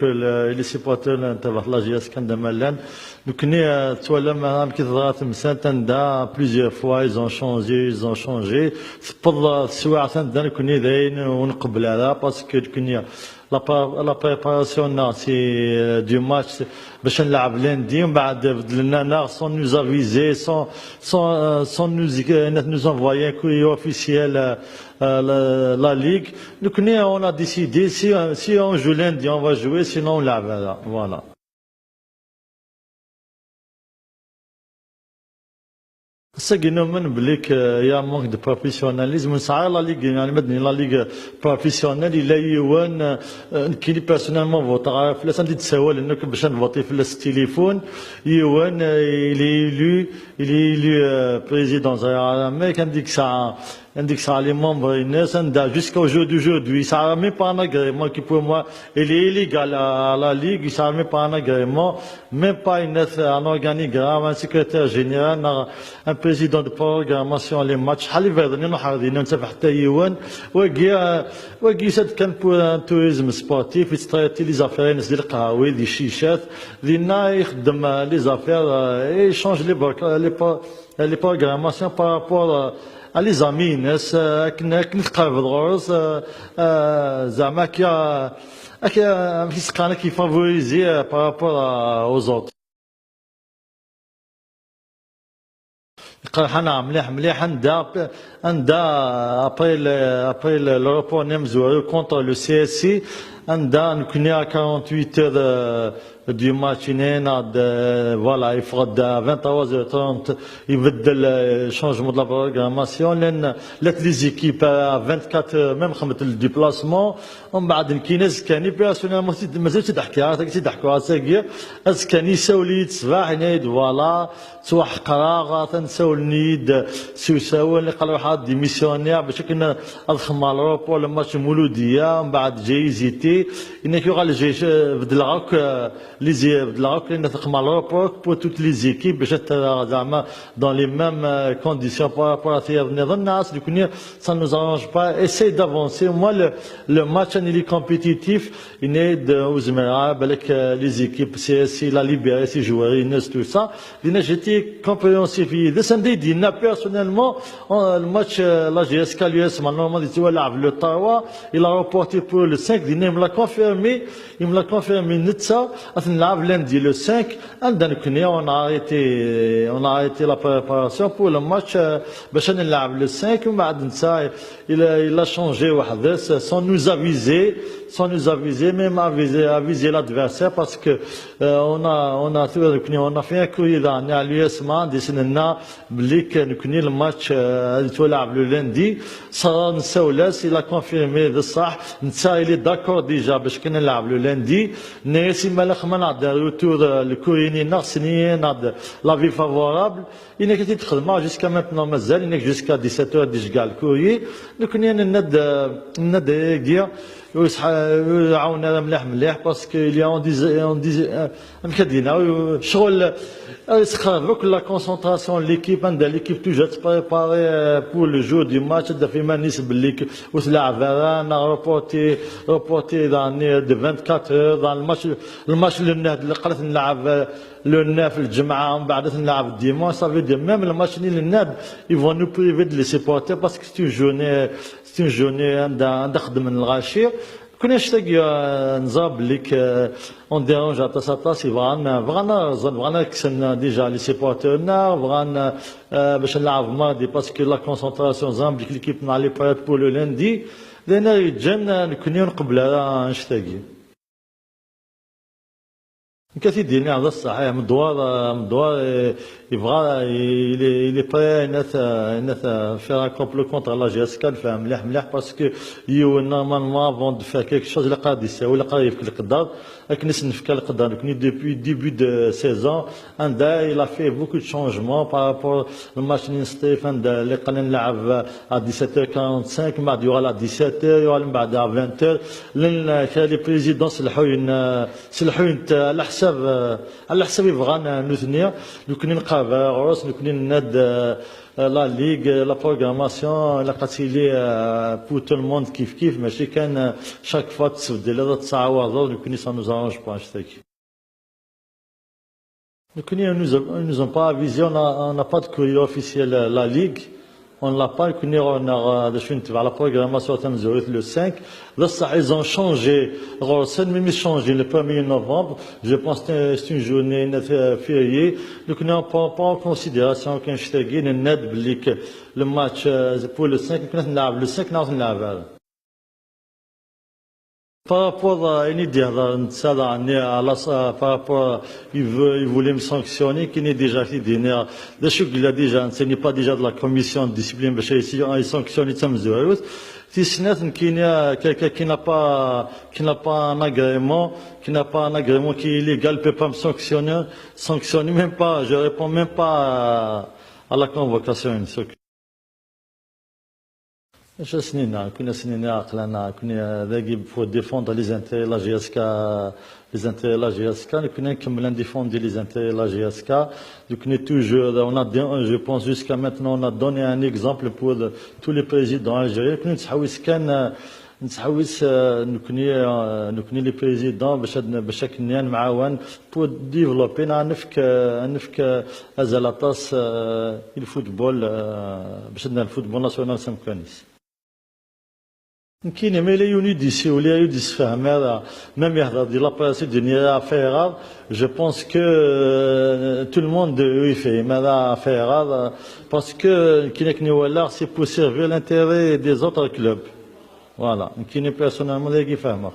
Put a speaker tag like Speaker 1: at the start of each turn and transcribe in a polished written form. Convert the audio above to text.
Speaker 1: les supporters نتاع la JSK مالان نكني تولى كي تضغط مسان دا plusieurs fois ils ont changé ils ont changé تفضل السواعة تندا نكوني داين ونقبل هذا parce que نكوني la préparation c'est du match باش نلعب lundi ومن بعد بدلنا لنا sans nous aviser sans nous envoyer courrier officiel la ligue. Donc nous, on a décidé, si on joue lundi, on va jouer, sinon on lave. Voilà. ساقينا من بليك y a manque de professionnalisme ساعة la ligue يعني مدني la ligue professionnelle الا يوان كيني personnellement vote فلاس عندي تساوى لانك باش نفوتي فلاس التليفون يوان il est élu il est élu président mais كان ديك الساعة عندك ساعة les membres الناس عندها jusqu'au jour d'aujourd'hui ça même pas un agrément qui pour moi il est illégal à la ligue ça même pas un agrément même pas un organigramme un secrétaire général un président de programmation les matchs شحال يفيضني نروح غادي نتفح حتى يوان وكي وكي ساد كان pour un tourisme sportif يتريتي les affaires الناس ديال القهاوي ديال الشيشات ديالنا يخدم les affaires il change les programmations par rapport les amis ناس كنا كنتقرب الغرس زعما كي كي كي favoriser par rapport aux autres. حنا مليح مليح عندها عندها après après le report نمزورو contre le CSC عندها نكوني 48 heures du match voilà يفقد 23h30 يبدل changement de la programmation لان لات les équipes 24 même خمت ال déplacement ومن بعد كاين كان personnellement مازال تضحك تضحكوا ساكي كان يساولي الصباح نايد voilà توحقرا تنساول نيد سوساول اللي قالوا واحد démissionnaire باش كنا اضخم على ال report ال match مولوديه ومن بعد جاي زيتي انك يغال الجيش بدل غاك les بدل غاك لان تخدم على ال report pour toutes les équipes باش زعما dans les mêmes conditions par rapport النظام الناس اللي كوني ça nous arrange pas essaye d'avancer moi le match il est compétitif ينيد وزمرا بالك les équipes CSC l'a libéré ses joueurs الناس tout ça لان j'étais compréhensif ذا سندي دينا personnellement ال match la JSK l'USMA normalement يلعب le 3 il a reporté pour le 5 دينا il me l'a confirmé il me l'a confirmé نتسا نلعب lundi le 5 عندنا كنيا on a arrêté la préparation pour le match باش نلعب le 5 ومن بعد نسا il a changé وحده sans nous aviser sans nous aviser même aviser l'adversaire parce que on a fait un courrier à l'USMA ديسنا بلي كان كني الماتش تلعب le lundi صار نساولاس il a confirmé بصح نسا il est d'accord déjà باش كنا نلعب le lundi ناسي مالا ما نعد retour ال courrier ناقصني نعد l'avis favorable انك تخدم jusqu'à maintenant مازال انك jusqu'à 17 ديج كاع ال courrier نكوني ند ند كيا ويعاوننا مليح مليح parce que il y a on dit مكدينا شغل يسخر la concentration l'équipe عندها l'équipe toujours préparée pour le jour du match دا في مانيس باللي وتلعب انا reporté dans de 24 heures dans ال match ال match اللي قررت نلعب le 9 الجمعه ومن بعد نلعب ال dimanche ça veut dire même ال match اللي الناد ils vont nous priver de les supporters parce que c'est une journée عندها خدم من الغاشير كنا شتاقي نزاب لك on dérange عطاس عطاس بغانا بغانا بغانا كسلنا déjà les supporters بغانا باش نلعب mardi parce que la concentration زعما ديك l'équipe نع les prête pour le lundi لان يتجن نكوني نقبل نشتاقي كثير هذا الصحيح مدوار مدوار يبغى il est prêt ناس ناس faire complot contre la JSK فاهم مليح مليح parce que يو normalement avant de faire quelque chose اللي قاد يساوي اللي قاد يفك القدر لكن نفك القدر لكن depuis début de saison عندها il a fait beaucoup de changements par rapport الماتش اللي نستيف عندها اللي قال نلعب à 17h45 من بعد يغال 17h يغال من بعد 20h لان les présidents سلحوين سلحوين على حساب على حساب يبغى نوثنيا لو كنا نقابل غروس لو كنا ناد la ligue, la programmation لا تيلي pour tout le monde كيف كيف, ماشي كان chaque fois تسبدل تصعوض. نكوني ça nous arrange pas. نكوني nous ont pas avisé, on n'a pas de courrier officiel, la ligue on l'a pas. نكوني on a شو la programmation تمزوريت le 5. بصح ils ont changé غورسن même changé le 1er novembre, je pense que c'est une journée fériée. Donc on prend pas en considération. كان شتاقين الناد بلي le match pour le 5, كنا نلعب le 5, نعاود نلعب هذا. Par rapport à une idée, par rapport, il voulait me sanctionner, qui n'est déjà fait il a déjà, ce n'est pas déjà de la commission de discipline, باش يسانكسيوني تمزوروت. تيسنات كاين quelqu'un qui n'a pas un agrément, qui n'a pas un agrément, qui est illégal, peut pas me sanctionner, sanctionner même pas, je réponds même pas à la convocation. اش سنينا كنا سنينا عقلنا كنا ذاكي pour défendre les intérêts la JSK, les intérêts la JSK. كنا نكمل نديفوندي les intérêts la JSK. Donc toujours on a, je pense, jusqu'à maintenant on a donné un exemple pour tous les présidents algériens. كنا نتحوس كان نتحوس نكوني les présidents باش كنيان معاون pour développer نفك ازالاطاس ال football باش ال football national سمكانيس. كاين ما لا يونيديسي ولا يوديس فهم هذا même يهضر دي la presse دنيا affaire, je pense que tout le monde يفهم هذا affaire, parce que كاين كني ولا c'est pour servir l'intérêt des autres clubs. Voilà, كاين personnellement اللي يفهمه.